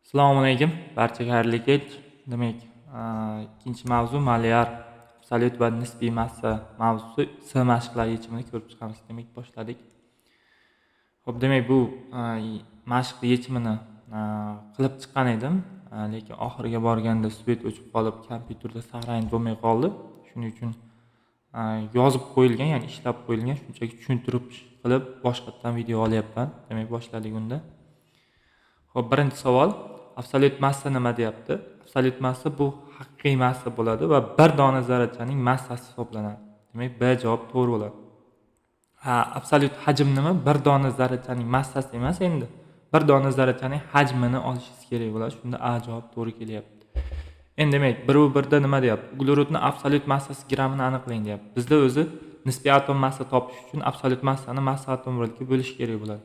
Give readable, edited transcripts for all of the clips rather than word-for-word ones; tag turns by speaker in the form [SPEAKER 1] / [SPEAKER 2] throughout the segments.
[SPEAKER 1] Assalomu alaykum, barchaga xayrli kech. Demak, ikkinchi mavzu molyar, absolyut va nisbiy massa mavzusi S mashqlari yechimini ko'rib chiqamiz. Demak, boshladik. Xo'p, demak, bu mashq yechimini qilib chiqqan edim, lekin oxiriga borganda svet o'chib qolib, kompyuterda saqlanib bo'lmay qoldi. Shuning uchun yozib qo'yilgan, ya'ni ishlab qo'yilgan, shunchaki tushuntirib qilib boshqatdan video olyapman. Demak, boshladik unda. Xo'p, birinchi savol. Absolyut massa nima deyapti? Absolyut massa bu haqiqiy massa bo'ladi va bir dona zarrachaning massasi hisoblanadi. Demak, B javob to'g'ri bo'ladi. Ha, absolyut hajm nima? Bir dona zarrachaning massasi emas endi. Bir dona zarrachaning hajmini olishingiz kerak bo'ladi. Shunda A javob to'g'ri kelyapti. Endi demak, 1 da nima deyapti? Uglerodni absolyut massasi grammini aniqlang deyapti. Bizda o'zi nisbiy atom massa topish uchun absolyut massani massa atom birlikka bo'lish kerak bo'ladi.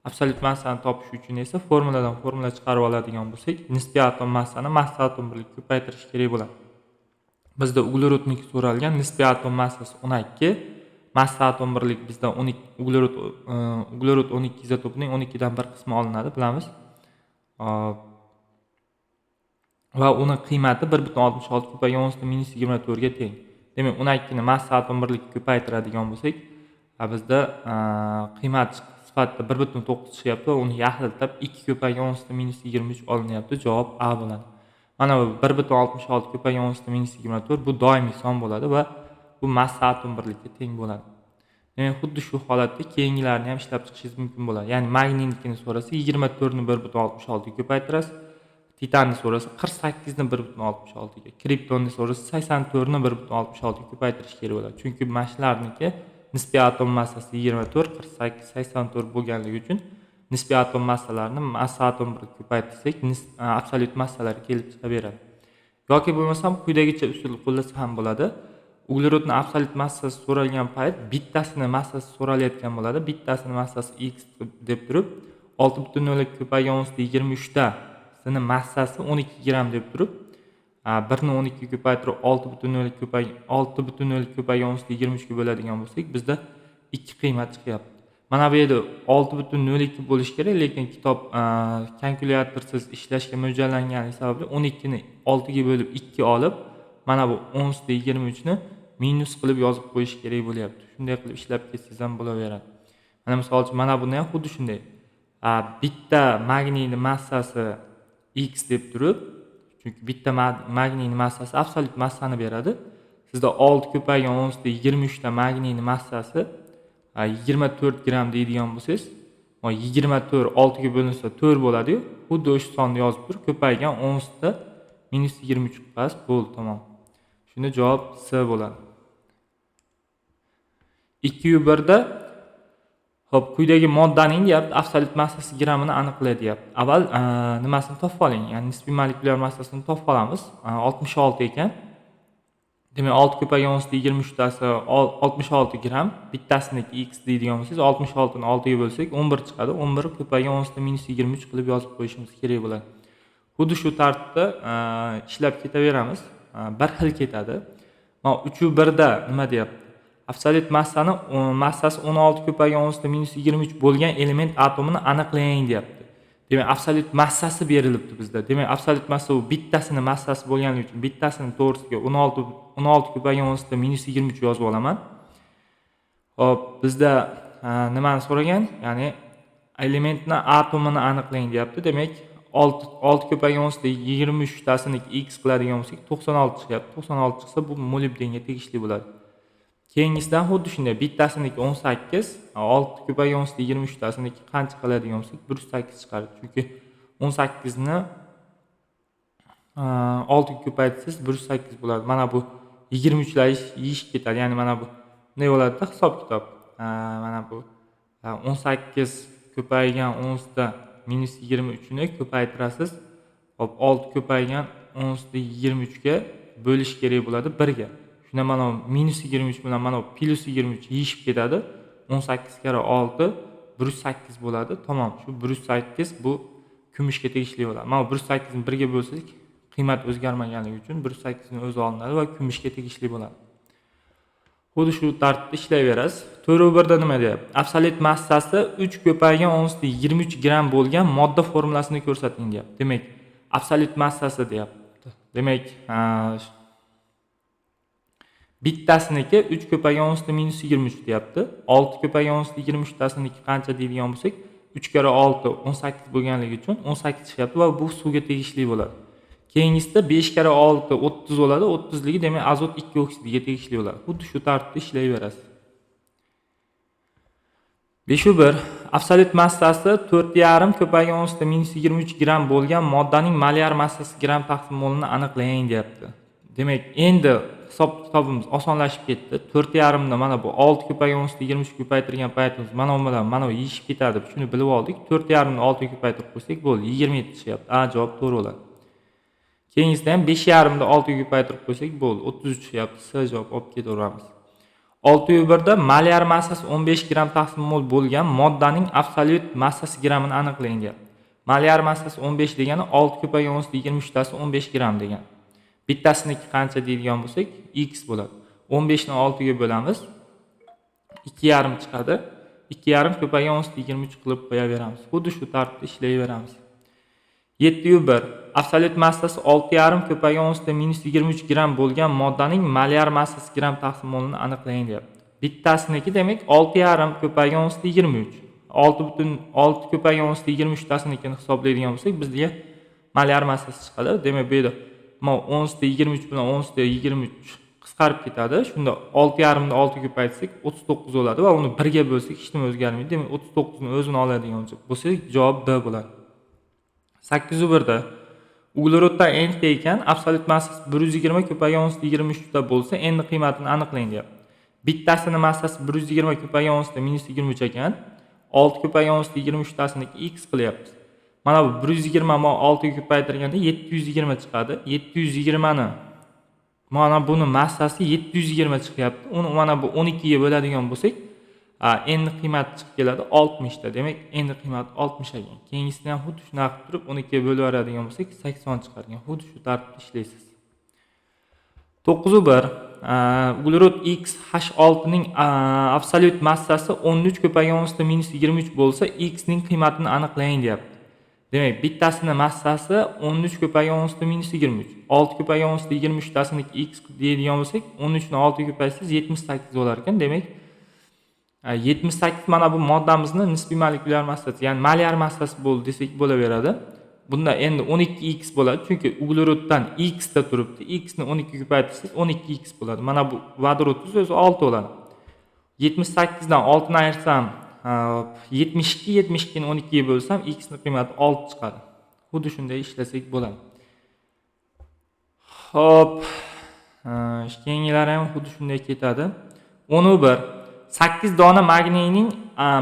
[SPEAKER 1] Absolyut massani topish uchun esa formuladan formula chiqarib oladigan bo'lsak, nisbiy atom massani massa atom birlikka ko'paytirish kerak bo'ladi. Bizda uglerodniki so'ralgan, nisbiy atom massasi 12, massa atom birlik bizda 12, uglerod 12 izotopining 12 dan bir qismi olinadi, bilamiz. Va uni qiymati 1,66 ko'paygan 10 minus 24 ga teng. Demak, 12 ni massa atom birlikka ko'paytiradigan bo'lsak, bizda qiymat sifatida 1,9 chiqyapti va uni yaxlitlab 2 ko'paygan 10 minus 23 olinyapti. Javob A bo'ladi. Mana bu 1,66 ko'paygan 10 minus 24 bu doimiy son bo'ladi va bu massa atom birlikka teng bo'ladi. Demak, xuddi shu holatda keyingilarini ham ishlab chiqishingiz mumkin bo'ladi. Ya'ni magniynikini so'rasa 24 ni 1,66 ga ko'paytirasiz. Titanni so'rasa 48 ni 1,66 ga, kriptonni so'rasa 84 ni 1,66 ga ko'paytirish kerak bo'ladi. Chunki mana shularniki nisbiy atom massasi 24, 48, 84 bo'lganligi uchun nisbiy atom massalarini massa atom birga ko'paytirsak, absolyut massalar kelib chiqaveradi. Yoki bo'lmasam quyidagicha usul qo'llasa ham bo'ladi. Uglerodni absolyut massasi so'ralgan payt bittasini massasi so'ralayotgan bo'ladi. Bittasini massasi x deb turib, 6,0 ko'paygan 10 23 ta sini massasi 12 gramm deb turib, 1 ni 12 ko'paytirib 6,0 ko'pay 6,0 ko'paygan 10 23 ga bo'ladigan bo'lsak, bizda ikki qiymat chiqyapti. Mana bu yerda 6,02 bo'lishi kerak, lekin kitob kalkulyatorsiz ishlashga mo'ljallangani sababli 12 ni 6 ga bo'lib 2 olib, mana bu 10 23 ni minus qilib yozib qo'yish kerak bo'lyapti. Shunday qilib ishlab ketsangiz ham bo'laveradi. Mana misol uchun, mana buni ham xuddi shunday. Bitta magniyni massasi x deb turib, chunki bitta magniyni massasi absolyut massani beradi. Sizda 6 ko'paygan 10 23 ta magniyni massasi 24 gramm deydigan bo'lsangiz, 24 6 ga bo'linsa 4 bo'ladi-yu, xuddi o'sha sonni yozib turib ko'paygan 10 minus 23 qilasiz, bo'ldi, tamom. Shunda javob C bo'ladi. 2 1 da. Xo'p, quyidagi moddaning deyapti absolyut massasi grammini aniqla deyapti. Avval nimasini topib oling, ya'ni nisbiy molekulyar massasini topib olamiz. 66 ekan. Demak, 6 ko'paygan 10 23 tasi 66 gramm. Bittasiniki x deydigan bo'lsangiz, 66 ni 6 ga bo'lsak 11 chiqadi. 11 ko'paygan 10 minus 23 qilib yozib qo'yishimiz kerak bo'ladi. Xuddi shu tartibda ishlab ketaveramiz. Bir xil ketadi. Mana 3 1 da nima deyapti? Absolyut massani massasi 16 ko'paygan 10 minus 23 bo'lgan element atomini aniqlang deyapti. Demak, absolyut massasi berilibdi bizda. Demak, absolyut massa bu bittasini massasi bo'lganligi uchun bittasini to'g'risiga 16 ko'paygan 10 minus 23 yozib olaman. Xo'p, bizda nimani so'ragan? Ya'ni elementni atomini aniqlang deyapti. Demak, 6 ko'paygan 10 23 tasini x qiladigan bo'lsak, 96 chiqyapti. 96 chiqsa, bu molibdenga tegishli bo'ladi. Keyingisidan xuddi shunday, bittasiniki 18, 6 ko'paygan 10 23 tasiniki qancha qiladigan bo'lsak, 108 chiqadi. Chunki 18 ni 6 ga ko'paytirsangiz 108 bo'ladi. Mana bu 23lar yeyishib ketadi. Ya'ni mana bu bunday bo'ladida hisob kitob. Mana bu 18 ko'paygan 10 minus 23 ni ko'paytirasiz. Xo'p, 6 ko'paygan 10 23 ga bo'lish kerak bo'ladi 1 ga. Shunda mana bu minus 23 bilan mana bu plyus 23 yeyishib ketadi. 18 karra 6 108 bo'ladi. Tamom, shu 108 bu kumushga tegishli bo'ladi. Mana bu 108 ni 1 ga bo'lsak, qiymat o'zgarmaganligi uchun 108 ni o'zi olinadi va kumushga tegishli bo'ladi. Xuddi shu tartibda ishlayverasiz. 4.1 da nima deyapti? Absolyut massasi 3 ko'paygan 10^23 gramm bo'lgan modda formulasini ko'rsating deyapti. Demak, absolyut massasi deyapti. Demak, bittasiniki 3 ko'paygan 10^-23 deyapti. 6 ko'paygan 10^23 tasiniki qancha deydigan bo'lsak, 3 karra 6 18 bo'lganligi uchun 18 chiqyapti va bu suvga tegishli bo'ladi. Keyingisida 5 karra 6 30 bo'ladi. 30 ligi demak azot 2 oksidiga tegishli bo'ladi. Xuddi shu tartibda ishlayverasiz. 5.1 absolyut massasi 4.5 ko'paygan 10^-23 gramm bo'lgan moddaning molyar massasi gramm taqsim molini aniqlang deyapti. Demak, endi hisob kitobimiz osonlashib ketdi. 4.5 ni mana bu 6 ko'paygan 10^23 ko'paytirgan paytimiz mana bu bilan mana bu yeyishib ketadi. Shuni bilib oldik. 4.5 ni 6 ga ko'paytirib qo'ysak bo'ldi, 27 chiqyapti. A javob to'g'ri bo'ladi. Keyingisida ham 5.5 ni 6 ga ko'paytirib qo'ysak bo'ldi, 33 chiqyapti. S javob olib ketaveramiz. 6.1 da molyar massasi 15 gramm taqsim mol bo'lgan moddaning absolyut massasi grammini aniqlang deyapti. Molyar massasi 15 degani 6 ko'paygan 10^23 tasi 15 gramm degan. Bittasiniki qancha deydigan bo'lsak, x bo'ladi. 15 ni 6 ga bo'lamiz. 2.5 chiqadi. 2.5 ko'paygan 10^23 qilib qo'yaveramiz. Xuddi shu tartibda ishlayveramiz. 7.1 absolyut massasi 6.5 ko'paygan 10^-23 gramm bo'lgan moddaning molyar massasi gramm taqsim molini aniqlang deyapti. Bittasiniki demak 6.5 ko'paygan 10^23. 6.6 ko'paygan 10^23 tasinikini hisoblaydigan bo'lsak, bizga molyar massasi chiqadi. Demak, bu yerda 10^23 bilan 10^23 qisqarib ketadi. Shunda 6.5 ni 6 ga ko'paytirsak 39 bo'ladi va uni 1 ga bo'lsak hech nima o'zgarmaydi. Demak, 39 ni o'zini oladigan bo'lsak, javob D bo'ladi. 8.1 da ugleroddan N t ekan, absolyut massasi 120 ko'paygan 10^23 ta bo'lsa, N qiymatini aniqlang deyapti. Bittasini massasi 120 ko'paygan 10^-23 ekan. 6 ko'paygan 10^23 tasiniki x qilyapmiz. Mana bu 120 ni 6 ga ko'paytirganda 720 chiqadi. 720 ni mana buni massasi 720 chiqyapti. Uni mana bu 12 ga bo'ladigan bo'lsak, N qiymati chiqib keladi 60 ta. Demak, N qiymati 60 ekan. Keyingisini ham xuddi shunaqa qilib turib 12 ga bo'lib yuboradigan bo'lsak, 80 chiqar ekan. Xuddi shu tartibda ishlaysiz. 9.1 uglerod X H6 ning absolyut massasi 13 ko'paygan 10^-23 bo'lsa, X ning qiymatini aniqlang deyapti. Demak, bittasini massasi 13 ko'paygan 10^-23. 6 ko'paygan 10^23 tasiniki x deydigan bo'lsak, 13 ni 6 ga ko'paytsangiz 78 bo'lar ekan. Demak, 78 mana bu moddamizni nisbiy molekulyar massasi, ya'ni molyar massasi bo'ldi desak bo'laveradi. Bunda endi 12x bo'ladi, chunki ugleroddan x da turibdi. X ni 12 ga ko'paytirsangiz 12x bo'ladi. Mana bu vodorod o'zi 6 bo'ladi. 78 dan 6 ni ayirsam 72, 72 ni 12 ga bo'lsam x ni qiymati 6 chiqadi. Xuddi shunday ishlasak bo'ladi. Xo'p, keyingilari ham xuddi shunday ketadi. 10.1 8 dona magniyning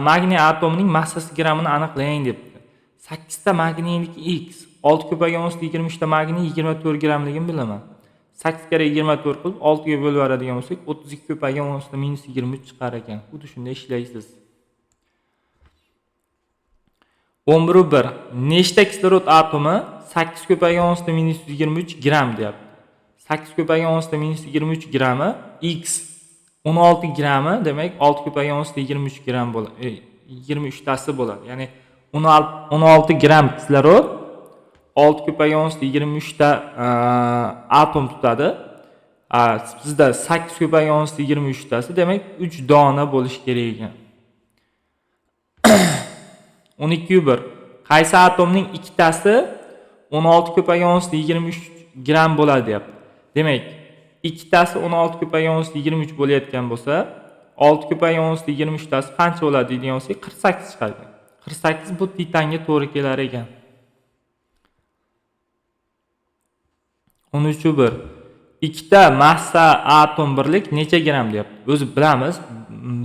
[SPEAKER 1] magniy atomining massasi grammini aniqlang debdi. 8 ta magniyniki x, 6 ko'paygan 10^23 ta magniy 24 grammligini bilaman. 8 karra 24 qilib 6 ga bo'lib yuboradigan bo'lsak, 32 ko'paygan 10^-23 chiqar ekan. Xuddi shunday ishlaysiz. 11.1 nechta kislorod atomi 8 ko'paygan 10^-23 gramm deyapti. 8 ko'paygan 10^-23 grammi x 16 grammi, demak 6 ko'paygan 10^23 gramm bo'ladi, 23 tasi bo'ladi. Ya'ni 16 gramm kislorod 6 ko'paygan 10^23 ta atom tutadi. Bizda 8 ko'paygan 10^23 tasi, demak 3 dona bo'lishi kerak ekan. 12.1 qaysi atomning ikkitasi 16 ko'paygan 10^23 gramm bo'ladi deyapti. Demak, ikkitasi 16 ko'paygan 10^23 bo'layotgan bo'lsa, 6 ko'paygan 10^23 tasi qancha bo'ladi deydigan bo'lsak, 48 chiqadi. 48 bu titanga to'g'ri kelar ekan. 13.1 ikkita massa atom birlik necha gramm deyapti. O'zi bilamiz,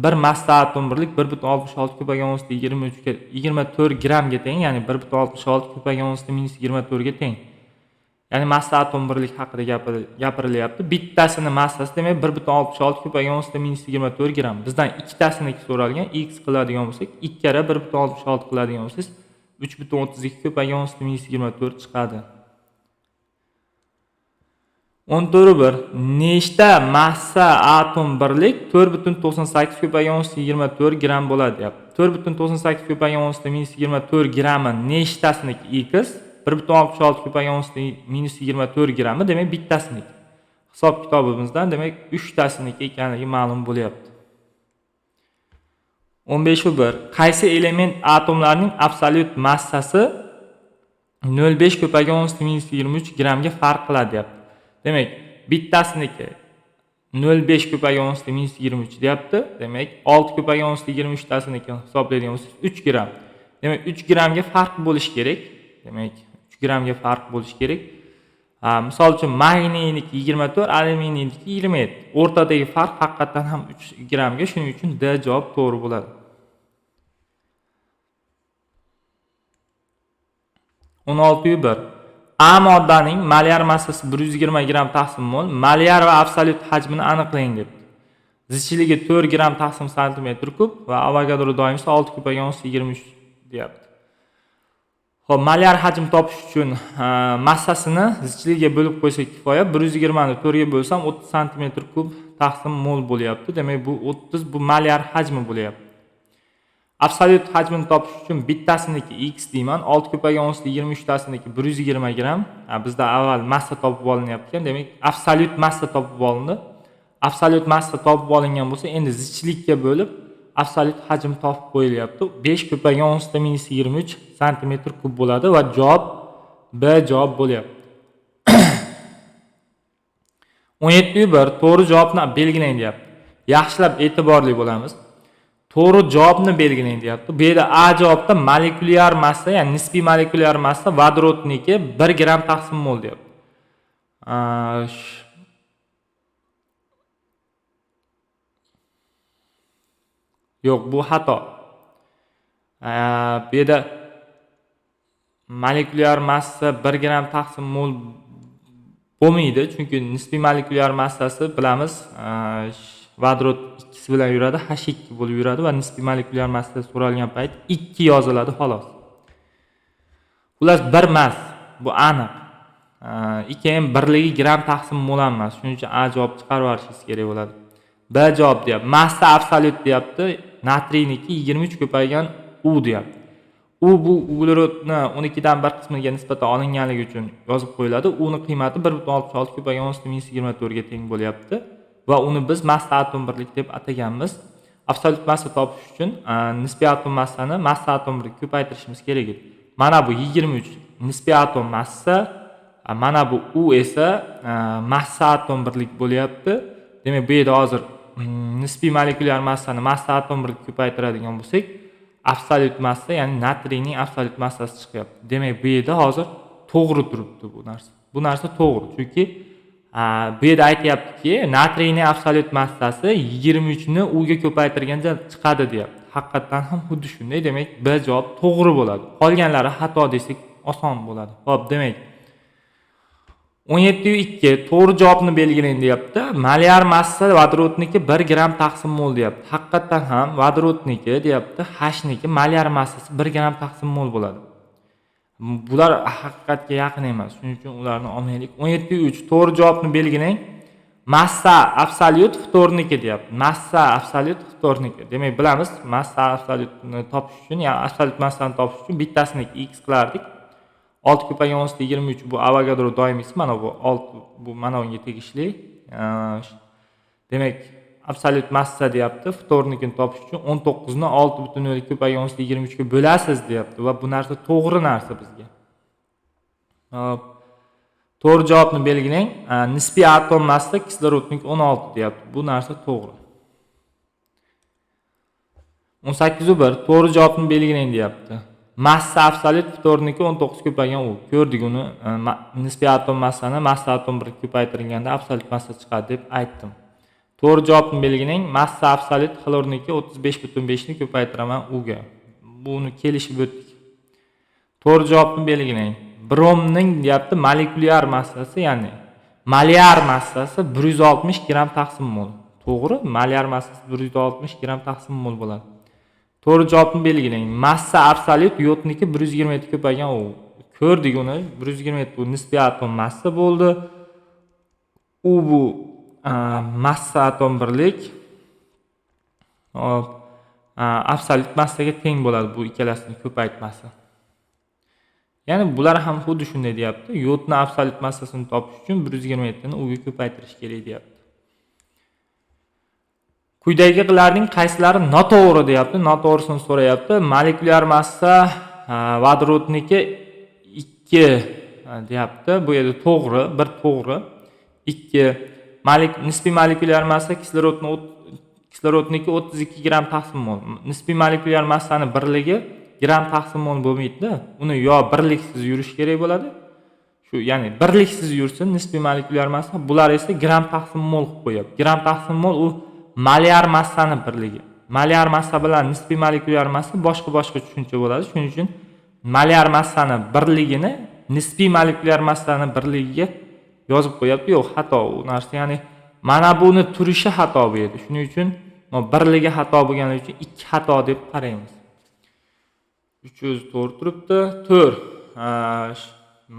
[SPEAKER 1] bir massa atom birlik 1.66 ko'paygan 10^24 grammga teng, ya'ni 1.66 ko'paygan 10^-24 ga teng. Ya'ni massa atom birlik haqida gapirilyapti. Bittasini massasi demak 1.66 ko'paygan 10^-24 gramm. Bizdan ikkitasiniki so'ralgan, x qiladigan bo'lsak, 2 karra 1.66 qiladigan bo'lsangiz, 3.32 ko'paygan 10^-24 chiqadi. 14.1 nechta massa atom birlik 4,98 ko'paygan 10 24 gramm bo'ladi deyapti. 4,98 ko'paygan 10 -24 grammi nechtasiniki x, 1,66 ko'paygan 10 -24 grammi demak bittasiniki. Hisob kitobimizdan demak 3 tasiniki ekanligi ma'lum bo'lyapti. 15.1 qaysi element atomlarining absolyut massasi 0,5 ko'paygan 10 -23 grammga farq qiladi deyapti. Demak, bittasiniki 0,5 ko'paygan 10 -23 deyapti. Demak, 6 ko'paygan 10 -23 tasinikini hisoblaydigan bo'lsak 3 gramm. Demak, 3 grammga farq bo'lishi kerak. Demak, 3 grammga farq bo'lishi kerak. Misol uchun magniyniki 24, alyuminiyniki 27. O'rtadagi farq haqiqatan ham 3 grammga, shuning uchun D javob to'g'ri bo'ladi. 16.1 A moddaning molyar massasi 120 gramm taqsim mol, molyar va absolyut hajmini aniqlang debdi. Zichligi 4 gramm taqsim santimetr kub va Avogadro doimisi 6 ko'paygan 10 23 deyapti. Xo'p, molyar hajm topish uchun massasini zichligiga bo'lib qo'ysak kifoya. 120 ni 4 ga bo'lsam 30 santimetr kub taqsim mol bo'lyapti. Demak, bu 30 bu molyar hajmi bo'lyapti. Absolyut hajmini topish uchun bittasiniki x deyman, 6 ko'paygan 10 23 tasiniki 120 gramm. Bizda avval massa topib olinyapti ekan, demak absolyut massa topib olindi. Absolyut massa topib olingan bo'lsa, endi zichlikka bo'lib absolyut hajm topib qo'yilyapti. 5 ko'paygan 10 -23 santimetr kub bo'ladi va javob B javob bo'lyapti. 17.1 to'g'ri javobni belgilang deyapti. Yaxshilab e'tiborli bo'lamiz. To'g'ri javobni belgilang deyapti. Bu yerda A javobda molekulyar massa, ya'ni nisbiy molekulyar massa vodorodniki 1 gramm taqsim mol deyapti. Yo'q, bu xato. Bu yerda molekulyar massa 1 gramm taqsim mol bo'lmaydi, chunki nisbiy molekulyar massasi bilamiz, vodorod ikkisi bilan yuradi, H2 bo'lib yuradi va nisbiy molekulyar massa so'ralgan payt 2 yoziladi xolos. Xullas 1 emas, bu aniq. 2 ham birligi gramm taqsim mol emas, shuning uchun A javob chiqarib yuborishingiz kerak bo'ladi. B javob deyapti. Massa absolyut deyapti. Natriyniki 23 ko'paygan U deyapti. U bu uglerodni 12dan 1 qismiga nisbatan olinganligi uchun yozib qo'yiladi. Uni qiymati 1,66 ko'paygan 10 -24 ga teng bo'lyapti va uni biz massa atom birlik deb ataganmiz. Absolyut massa topish uchun nisbiy atom massani massa atom birlik ko'paytirishimiz kerak edi. Mana bu 23 nisbiy atom massa, mana bu U esa massa atom birlik bo'lyapti. Demak, bu yerda hozir nisbiy molekulyar massani massa atom birlik ko'paytiradigan bo'lsak, absolyut massa, ya'ni natriyning absolyut massasi chiqyapti. Demak, bu yerda hozir to'g'ri turibdi bu narsa. Bu narsa to'g'ri, chunki bu yerda aytyaptiki, natriyning absolyut massasi 23 ni U ga ko'paytirganda chiqadi deyapti. Haqiqatan ham xuddi shunday. Demak, B javob to'g'ri bo'ladi. Qolganlari xato desak oson bo'ladi. Xo'p, demak 17.2 to'g'ri javobni belgilang deyapti. Molyar massa vodorodniki 1 gramm taqsim mol deyapti. Haqiqatan ham vodorodniki deyapti, H niki molyar massasi 1 gramm taqsim mol bo'ladi. Bular haqiqatga yaqin emas, shuning uchun ularni olmaylik. 17.3 to'g'ri javobni belgilang. Massa absolyut ftorniki deyapti. Massa absolyut ftorniki. Demak, bilamiz, massa absolyutni topish uchun, ya'ni absolyut massani topish uchun bittasiniki x qilardik. 6 ko'paygan 10 23 bu Avogadro doimiysi, mana bu 6 bu mana unga tegishli. Demak, absolyut massa deyapti. Ftornikini topish uchun 19 ni 6,0 ko'paygan 10 23 ga bo'lasiz deyapti va bu narsa to'g'ri narsa bizga. Hop. To'g'ri javobni belgilang. Nisbiy atom massa kislorodniki 16 deyapti. Bu narsa to'g'ri. 18.1 to'g'ri javobni belgilang deyapti. Massa absolyut ftorniki 19 ko'paygan U. Ko'rdik uni, nisbiy atom massani massa atom birga ko'paytirilganda absolyut massa chiqadi deb aytdim. To'g'ri javobni belgilang. Massa absolyut xlorniki 35,5 ni ko'paytiraman U ga. Buni kelishib o'tdik. To'g'ri javobni belgilang. Bromning deyapti molekulyar massasi, ya'ni molyar massasi 160 gramm taqsim mol. To'g'ri, molyar massasi 160 gramm taqsim mol bo'ladi. To'g'ri javobni belgilang. Massa absolyut yodniki 127 ko'paygan U. Ko'rdik uni, 127 bu nisbiy atom massa bo'ldi. U bu massa atom birlik. Hop, absolyut massaga teng bo'ladi bu ikkalasining ko'paytmasi. Ya'ni bular ham xuddi shunday deyapti. Yodni absolyut massasini topish uchun 127 ni U ga ko'paytirish kerak deyapti. Quyidagilarning qaysilari noto'g'ri deyapti. Noto'g'risini so'rayapti. Molekulyar massa vodorodniki 2 deyapti. Bu yerda to'g'ri, 1 to'g'ri. 2 nisbiy molekulyar massa kislorodniki 32 gram taqsim mol. Nisbiy molekulyar massani birligi gram taqsim mol bo'lmaydi-da. Uni yo birliksiz yurish kerak bo'ladi. Shu, ya'ni birliksiz yursin nisbiy molekulyar massa, bular esa gram taqsim mol qilib qo'yapti. Gram taqsim mol u molyar massani birligi. Molyar massa bilan nisbiy molekulyar massa boshqa-boshqa tushuncha bo'ladi. Shuning uchun molyar massani birligini nisbiy molekulyar massani birligiga yozib qo'yapti. Yo'q, xato u narsa. Ya'ni mana buni turishi xato bu yerda. Shuning uchun birligi xato bo'lgani uchun 2 xato deb qaraymiz. 3 o'zi to'g'ri turibdi. 4.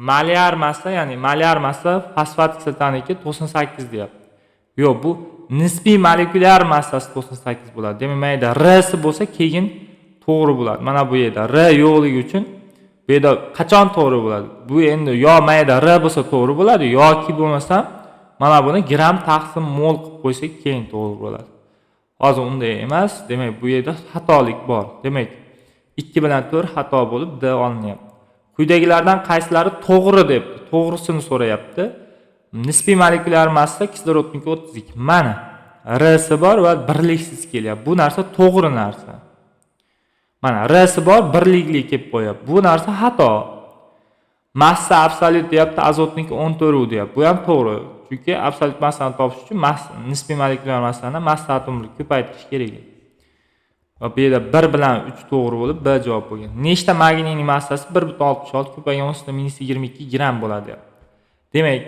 [SPEAKER 1] Molyar massa, ya'ni molyar massa fosfat kislotaniki 98 deyapti. Yo'q, bu nisbiy molekulyar massasi 98 bo'ladi. Demak, mana yerda R si bo'lsa keyin to'g'ri bo'ladi. Mana bu yerda R yo'qligi uchun bu yerda qachon to'g'ri bo'ladi? Bu endi yo mana yerda R bo'lsa to'g'ri bo'ladi, yoki bo'lmasa mana buni gram taqsim mol qilib qo'ysak keyin to'g'ri bo'ladi. Hozir unday emas. Demak, bu yerda xatolik bor. Demak, 2 bilan 4 xato bo'lib D olinyapti. Quyidagilardan qaysilari to'g'ri debdi. To'g'risini so'rayapti. Nisbiy molekulyar massa kislorodniki 32. Mana R si bor va birliksiz kelyapti. Bu narsa to'g'ri narsa. Mana R si bor, birlikli kelib qo'yapti. Bu narsa xato. Massa absolyut deyapti, azotniki 14 U deyapti. Bu ham to'g'ri. Chunki absolyut massani topish uchun nisbiy molekulyar massani massa atomini ko'paytirish kerak. Va bu yerda 1 bilan 3 to'g'ri bo'lib, B javob bo'lgan. Nechta magniyning massasi 1.66 ko'paygan 10⁻22 gram bo'ladi deyapti. Demak,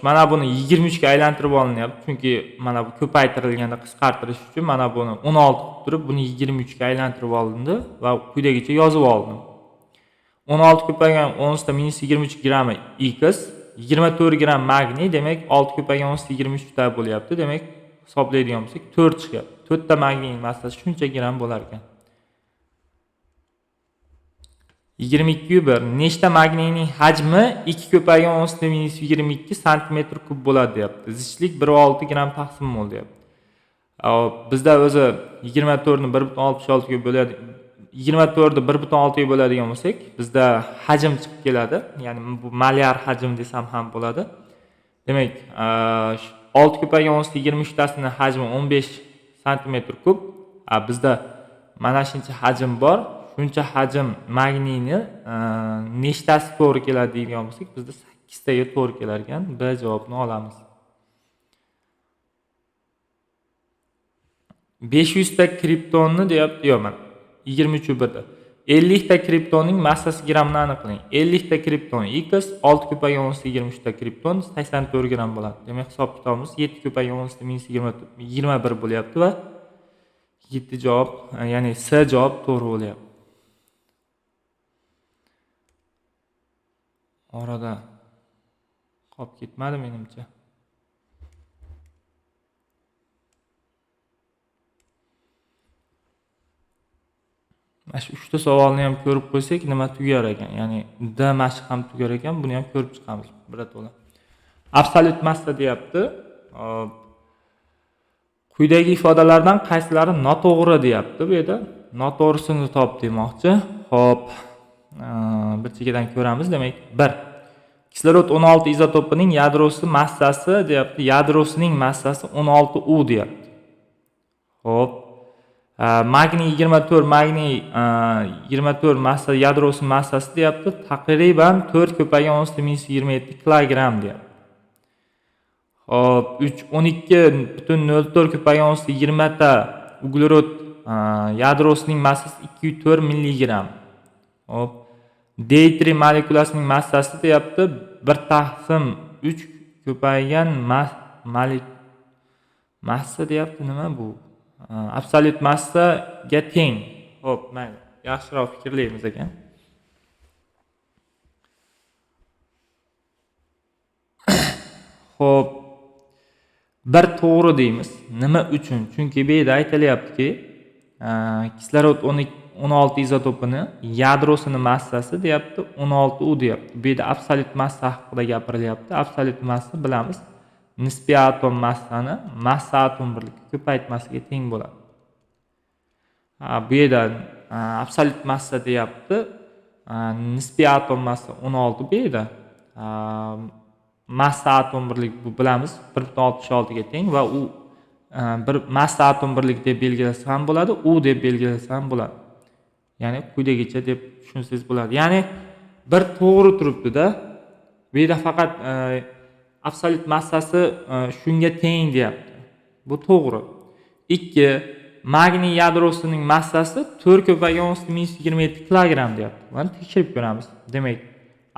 [SPEAKER 1] mana buni 23 ga aylantirib olinyapti. Chunki mana bu ko'paytirilganda qisqartirish uchun mana buni 16 qilib turib, buni 23 ga aylantirib olindi va quyidagicha yozib oldim. 16 ko'paygan 10⁻23 grammi x, 24 gram magniy, demak 6 ko'paygan 10⁻23 ta bo'lyapti. Demak, hisoblaydigan bo'lsak 4 chiqyapti. 4 ta magniyning massasi shuncha gram bo'lar ekan. 22.1 nechta magniyning hajmi 2 ko'paygan 10⁻22 santimetr kub bo'ladi deyapti. Zichlik 1.6 gram taqsim mol deyapti. Bizda o'zi 24 ni 1.66 ga bo'ladi. 24 ni 1.6 ga bo'ladigan bo'lsak, bizda hajm chiqib keladi. Ya'ni bu molyar hajm desam ham bo'ladi. Demak, 6 ko'paygan 10⁻23 tasini hajmi 15 santimetr kub. Bizda mana shuncha hajm bor. Shuncha hajm magniyni nechtasi to'g'ri keladi deydigan bo'lsak, bizda 8 taga to'g'ri kelar ekan. B javobni olamiz. 500 ta kriptonni deyapti. Yo'q, mana 23.1 da. 50 ta kriptonning massasi grammini aniqlang. 50 ta kripton x 6 ko'paygan 10⁻23 ta kripton 84 gram bo'ladi. Demak, hisob kitobimiz 7 ko'paygan 10⁻21 bo'lyapti va 7 javob, ya'ni S javob to'g'ri bo'lyapti. Orada qolib ketmadi menimcha. Mana shu 3 ta savolni ham ko'rib qo'ysak, nima tugar ekan? Ya'ni D mashq ham tugar ekan, buni ham ko'rib chiqamiz birato'la. Absolyut massa deyapti. Quyidagi ifodalardan qaysilari noto'g'ri deyapti bu yerda. Noto'g'risini top demoqchi. Xo'p, bir chekkadan ko'ramiz. Demak, 1. Kislorod 16 izotopining yadrosi massasi deyapti. Yadrosining massasi 16 U deyapti. Xo'p. Magniy 24, magniy 24 massa yadrosi massasi deyapti. Taqriban 4 ko'paygan 10⁻27 kilogramm deyapti. Xo'p, 3 12.04 ko'paygan 10⁻20 ta uglerod yadrosining massasi 204 milligramm. Xo'p, D3 molekulasining massasi deyapti 1/3 ko'paygan massa deyapti. Nima bu? Absolyut massaga teng. Xo'p, mayli. Yaxshiroq fikrlaymiz ekan. Xo'p, bir to'g'ri deymiz. Nima uchun? Chunki bu yerda aytilyaptiki, kislorod 16 izotopini yadrosini massasi deyapti, 16 U deyapti. Bu yerda absolyut massa haqida gapirilyapti. Absolyut massa bilamiz, nisbiy atom massani massa atom birligi ko'paytmasiga teng bo'ladi. Bu yerda absolyut massa deyapti. Nisbiy atom massa 16 bu yerda. Massa atom birligi bu bilamiz 1,66 ga teng va u bir massa atom birligi deb belgilasa ham bo'ladi, U deb belgilasa ham bo'ladi. Ya'ni quyidagicha deb tushunsangiz bo'ladi. Ya'ni bir to'g'ri turibdi-da. Bu yerda faqat absolyut massasi shunga teng deyapti. Bu to'g'ri. 2, magniy yadrosining massasi 4 ko'paygan 10⁻27 kilogramm deyapti. Buni tekshirib ko'ramiz. Demak,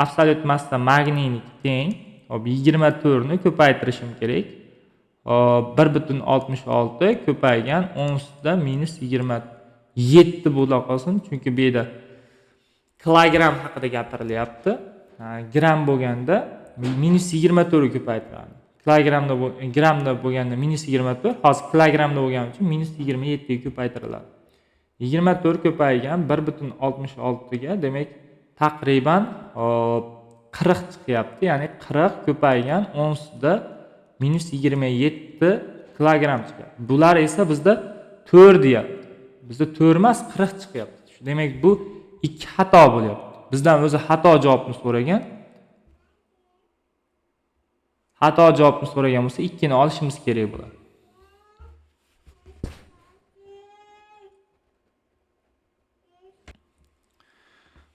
[SPEAKER 1] absolyut massa magniyniki teng. Hop, 24 ni ko'paytirishim kerak. Hop, 1,66 ko'paygan 10⁻27 bo'la qolsin, chunki bu yerda kilogramm haqida gapirilyapti. Gramm bo'lganda -24 ga ko'paytiramiz. Kilogrammda grammda bo'lganda -24, hozir kilogrammda bo'lgani uchun -27 ga ko'paytiriladi. 24 ko'paygan 1,66 ga, demak, taqriban 40 chiqyapti. Ya'ni 40 ko'paygan 10⁻27 kilogramm chiqyapti. Bular esa bizda 4 deyapti. Bizda 4 emas, 40 chiqyapti. Demak, bu 2 xato bo'lyapti. Bizdan o'zi xato javobni so'ragan. Xato javobni so'ragan bo'lsa, 2 ni olishimiz kerak bo'ladi.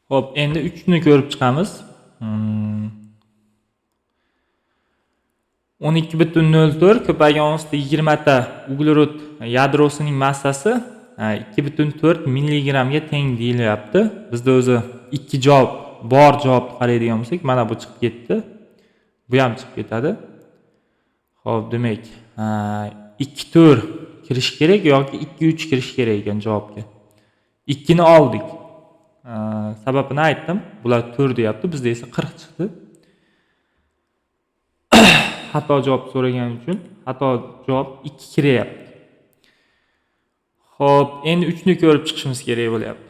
[SPEAKER 1] Xo'p, endi 3 ni ko'rib chiqamiz. 12,04 ko'paygan 10⁻20 ta uglerod yadrosining massasi 2,4 milligrammga teng deyilyapti. Bizda o'zi 2 javob bor, javobni qaraydigan bo'lsak, mana bu chiqib ketdi. Bu ham chiqib ketadi. Xo'p, demak, 2,4 kirish kerak yoki 2,3 kirish kerak ekan javobga. 2 ni oldik. Sababini aytdim. Bular 4 deyapti, bizda esa 40 chiqdi. Xato javob so'ragan uchun xato javob 2 kiryapti. Xo'p, endi 3 ni ko'rib chiqishimiz kerak bo'lyapti.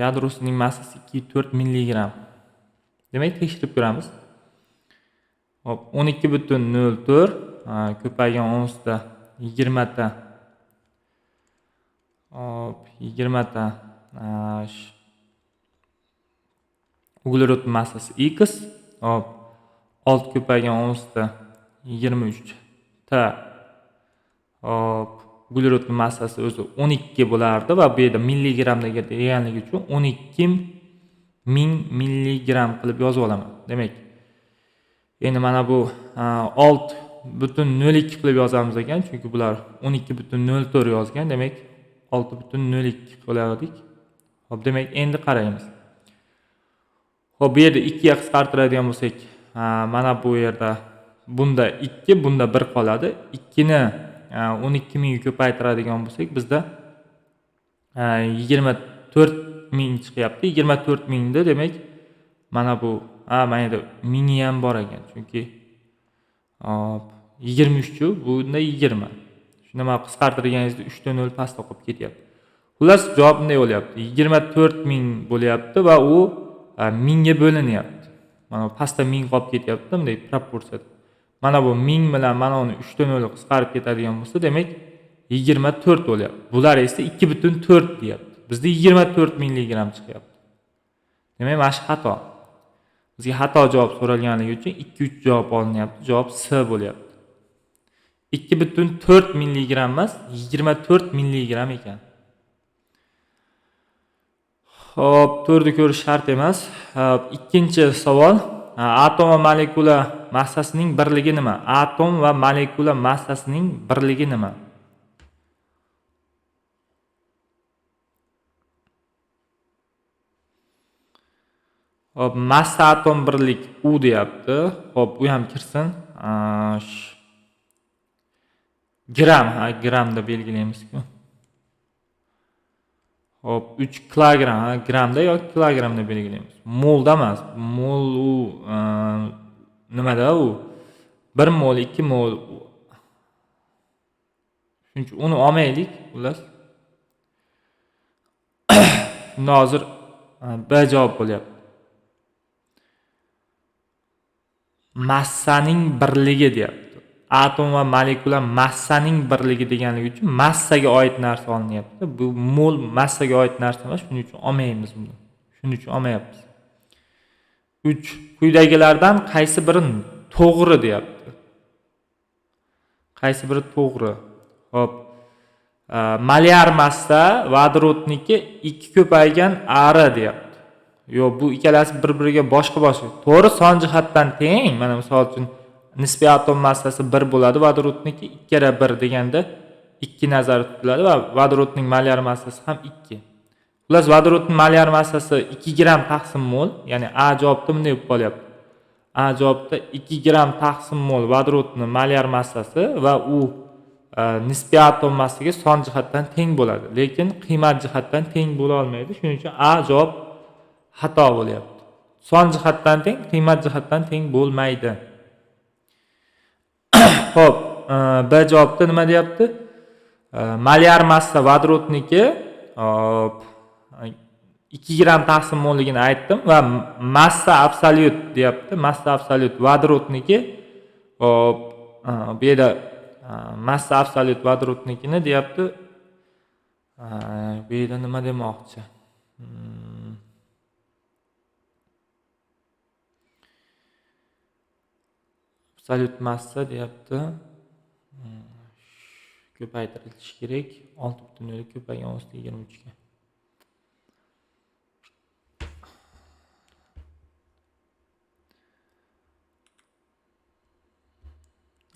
[SPEAKER 1] Yadrosining massasi 2,4 milligramm. Demak, tekshirib ko'ramiz. Xo'p, 12,04 ko'paygan 10⁻20 ta. Xo'p, 20 ta uglerod massasi x. Xo'p, 6 ko'paygan 10⁻23 ta. Xo'p, uglerod massasi o'zi 12 bo'lardi va bu yerda milligrammda deganligi uchun 12 000 milligramm qilib yozib olaman. Demak, endi mana bu 6,02 qilib yozamiz ekan, chunki bular 12,04 yozgan, demak 6,02 qilardik. Xo'p, demak, endi qaraymiz. Xo'p, bu yerda 2 ga qisqartiradigan bo'lsak, mana bu yerda bunda 2, bunda 1 qoladi. 2 ni 12 000 ga ko'paytiradigan bo'lsak, bizda 24 000 chiqyapti. 24 000 da demak, mana bu, mana yerda mingi ham bor ekan, chunki hop, 23 bunda 20. Shunda mana qisqartirganingizda 3 ta 0 pastda qolib ketyapti. Xullas, javob bunday bo'lyapti. 24 000 bo'lyapti va u 1000 ga bo'linyapti. Mana bu pastda 1000 qolib ketyapti, bunday proporsiya. Mana bu 1000 bilan mana uni 3 ta 0 qisqarib ketadigan bo'lsa, demak 24 bo'lyapti. Bular esa 2,4 deyapti. Bizda 24 milligramm chiqyapti. Demak, mana shu xato. Bizga xato javob so'ralganligi uchun 2-3 javob olinyapti. Javob S bo'lyapti. 2,4 milligramm emas, 24 milligramm ekan. Xo'p, 4ni ko'rish shart emas. Xo'p, ikkinchi savol. Atom va molekula massasining birligi nima? Atom va molekula massasining birligi nima? Xo'p, massa atom birlik U deyapti. Xo'p, u ham kirsin. Gramm, ha, grammda belgilaymiz-ku. Xo'p, 3 kilogramm, ha, grammda yoki kilogrammda belgilaymiz. Molda emas. Mol u Nimada u? 1 mol, 2 mol. Shuning uchun uni olmaylik, xullas. Shunda hozir B javob bo'lyapti. Massaning birligi deyapti. Atom va molekula massaning birligi deganligi uchun massaga oid narsa olinyapti. Bu mol massaga oid narsa emas, shuning uchun olmaymiz buni. Shuning uchun olmayapmiz. 3. Quyidagilardan qaysi biri to'g'ri deyapti. Qaysi biri to'g'ri? Xo'p. Molyar massa vodorodniki 2 ko'paygan R deyapti. Yo'q, bu ikkalasi bir-biriga boshqa-boshqa. To'g'ri, son jihatdan teng. Mana misol uchun nisbiy atom massasi 1 bo'ladi, vodorodniki 2 karra 1 deganda 2 nazarda tutiladi va vodorodning molyar massasi ham 2. Xullas, vodorodning molyar massasi 2 gramm taqsim mol, ya'ni A javobda bunday bo'lib qolyapti. A javobda 2 gramm taqsim mol vodorodning molyar massasi va u nisbiy atom massasiga son jihatdan teng bo'ladi, lekin qiymat jihatdan teng bo'la olmaydi. Shuning uchun A javob xato bo'lyapti. Son jihatdan teng, qiymat jihatdan teng bo'lmaydi. Xo'p, B javobda nima deyapti? Molyar massa vodorodniki 2 gramm taqsim molligini aytdim va massa absolyut deyapti. Massa absolyut vodorodniki, hop, bu yerda massa absolyut vodorodnikini deyapti. Bu yerda nima demoqchi? Absolyut massa deyapti. Ko'paytirilishi kerak. 6.0 ko'paygan 10 ga 23 ga.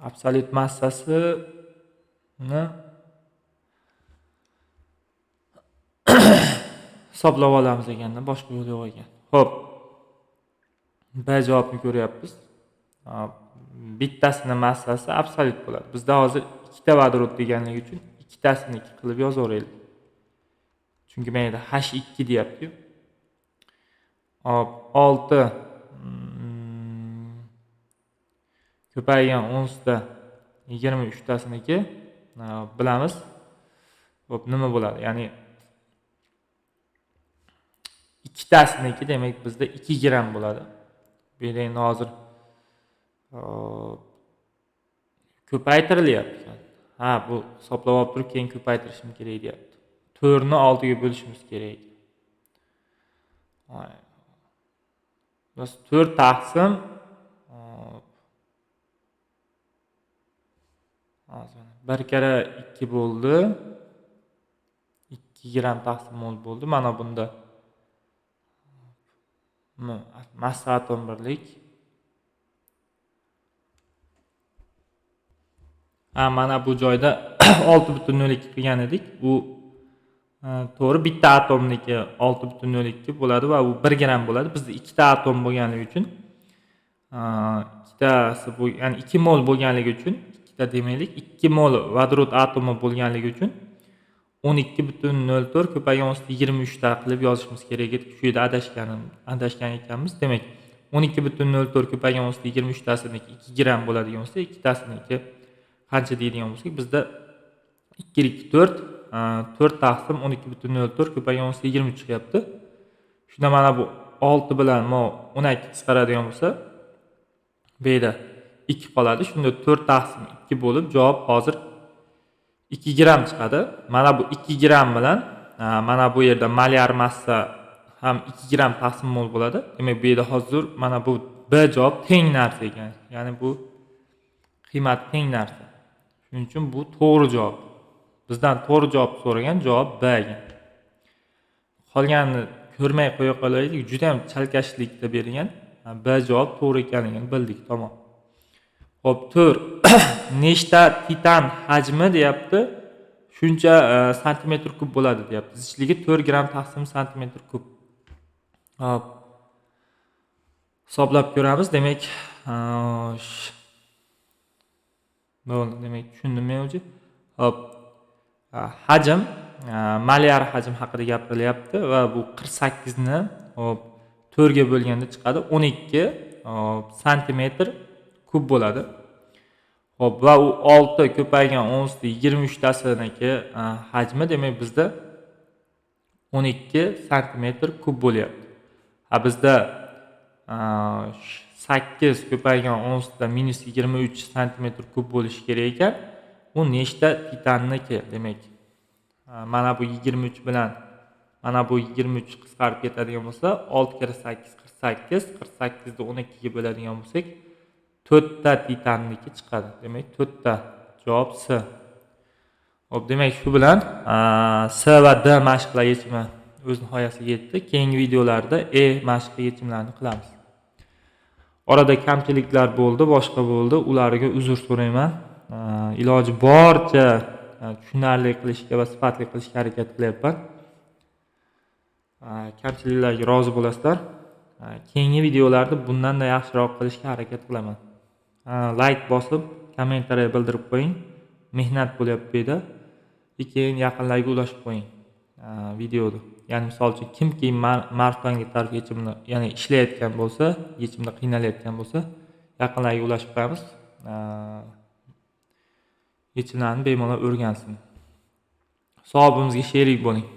[SPEAKER 1] Absolyut massasini hisoblab olamiz ekanda, boshqa yo'l yo'q ekan. Xo'p. B javobni ko'ryapmiz. Bittasini massasi absolyut bo'ladi. Bizda hozir ikkita vodorod deganligi uchun ikkitasini 2 qilib yozaveraylik. Chunki mana yerda H2 deyapti-yu. Hop, 6 ko'paygan 10 23 tasiniki bilamiz. Xo'p, nima bo'ladi? Ya'ni ikkitasiniki demak bizda 2 gramm bo'ladi. Bu yerda endi hozir ko'paytirilyapti. Ha, bu hisoblab olib turib keyin ko'paytirishim kerak deyapti. 4 ni 6 ga bo'lishimiz kerak. Biz 4 taqsim hozir 1 karra 2 bo'ldi. 2 gramm taqsim mol bo'ldi. Mana bunda massa atom birlik. Ha, mana bu joyda 6.02 qilgan edik. Bu to'g'ri, bitta atomniki 6.02 bo'ladi va u 1 gramm bo'ladi. Bizda ikkita atom bo'lganligi uchun, ikkitasi bu, ya'ni 2 mol bo'lganligi uchun, ikkita demaylik, 2 mol vodorod atomi bo'lganligi uchun 12.04 ko'paygan 10 23 ta qilib yozishimiz kerak edi. Shu yerda adashgan ekanmiz. Demak, 12.04 ko'paygan 10 23 tasiniki 2 gramm bo'ladigan bo'lsa, ikkitasiniki qancha deydigan bo'lsak, bizda 2 2 4, 4 taqsim 12.04 ko'paygan 10 23 chiqyapti. Shunda mana bu 6 bilan 12 qisqaradigan bo'lsa, bu yerda 2 qoladi. Shunda 4 taqsim 2 bo'lib, javob hozir 2 gramm chiqadi. Mana bu 2 gramm bilan mana bu yerda molyar massa ham 2 gramm taqsim mol bo'ladi. Demak, bu yerda hozir mana bu B javob teng narsa ekan. Ya'ni bu qiymat teng narsa. Shuning uchun bu to'g'ri javob. Bizdan to'g'ri javob so'ragan, javob B ekan. Qolganini ko'rmay qo'ya qolaylik, juda ham chalkashlikda bergan. B javob to'g'ri ekanligini bildik, tamom. Xo'p, 4. Nechta titan hajmi deyapti? Shuncha santimetr kub bo'ladi deyapti. Zichligi 4 gramm taqsim santimetr kub. Xo'p. Hisoblab ko'ramiz. Demak, bo'ldi, demak tushundim men o'zi. Xo'p, hajm, molyar hajm haqida gapirilyapti va bu 48 ni, xo'p, 4 ga bo'lganda chiqadi 12, xo'p, santimetr kub bo'ladi. Xo'p, va u 6 ko'paygan 10 usti 23 tasiniki hajmi, demak bizda 12 santimetr kub bo'lyapti. Ha, bizda 8 ko'paygan 10 ustida minus 23 santimetr kub bo'lishi kerak ekan. U nechta titanniki? Demak, mana bu 23 bilan mana bu 23 qisqarib ketadigan bo'lsa, 6 kere 8 48, 48 ni 12 ga bo'ladigan bo'lsak, 4 ta titanniki chiqadi. Demak, 4 ta, javob C. Xo'p, demak, shu bilan C va D mashqlar yechimi o'z nihoyasiga yetdi. Keyingi videolarda E mashqi yechimlarini qilamiz. Orada kamchiliklar bo'ldi, boshqa bo'ldi, ularga uzr so'rayman. Iloji boricha tushunarli qilishga va sifatli qilishga harakat qilyapman. Kamchiliklarga rozi bo'lasizlar. Keyingi videolarda bundan-da yaxshiroq qilishga harakat qilaman. Layk bosib, kommentariya bildirib qo'ying. Mehnat bo'lyapti bu yerda. Keyin yaqinlarga ulashib qo'ying videoni. Ya'ni misol uchun kimki Marfanga tarif yechimini, ya'ni ishlayotgan bo'lsa, yechimda qiynalayotgan bo'lsa, yaqinlarga ulashib qo'yamiz. Yechimlarni bemalol o'rgansin. Savobimizga sherik bo'ling.